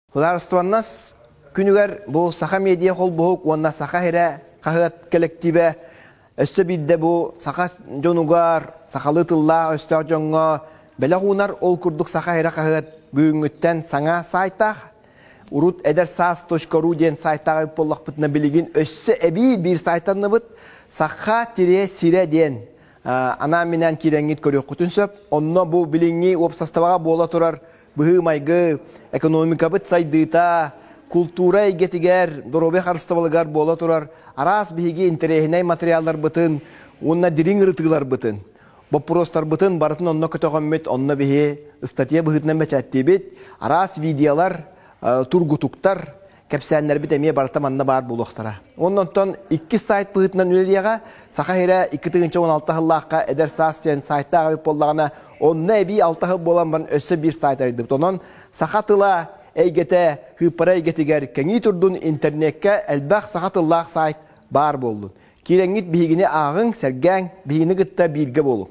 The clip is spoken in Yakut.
Судаарыстыбаннас күнүгэр бу Саха медиа холбоһук уонна Саха сирэ хаһыат кэлэктиибэ өссө биирдэ бу саха дьонугар, сахалыы тыллаах өстөөх дьоҥҥо бэлэх уунар. Ол курдук Саха сирэ хаһыат бүгүҥҥүттэн саҥа саайтаах. Урут эдэр саас.ру диэн сайтаах эбит буоллахпытына, билигин өссө эбии биир сайтанныбыт. Саха тире сирэ диэн анаан-минээн киирэҥҥит көрүөххүтүн сөп. Онно бу билиҥҥи уопсастыбаҕа буола турар быһыы-майгы, экономикабыт сайдыыта, култуура эйгэтигэр, доруобуйа харыстабылыгар буола турар араас биһиги интэриэһинэй материалларбытын уонна дириҥ ырытыыларбытын, боппуруостарбытын барытын онно көтөҕөммүт, онно биһи ыстатыйа быһыытынан бэчээттиибит, араас видеолар, тургутуктар, кэпсээннэрбит эмиэ барыта манна баар буолуохтара. Уонна онтон иккис сайт быһыытынан үлэлиэҕэ. Саха сирэ 2016 сыллаахха Эдэр саас диэн сайтаах эбит буоллаҕына, онно эбии алта сыл буолан баран өссө биир сайт арыйдыбыт. Онон саха тыла эйгэтэ сыыппара эйгэтигэр кэҥии турдун, интернеккэ элбэх саха тыллаах сайт баар буоллун. Киирэҥҥит биһигини ааҕыҥ, сэргээҥ, биһигини кытта бииргэ буолуҥ.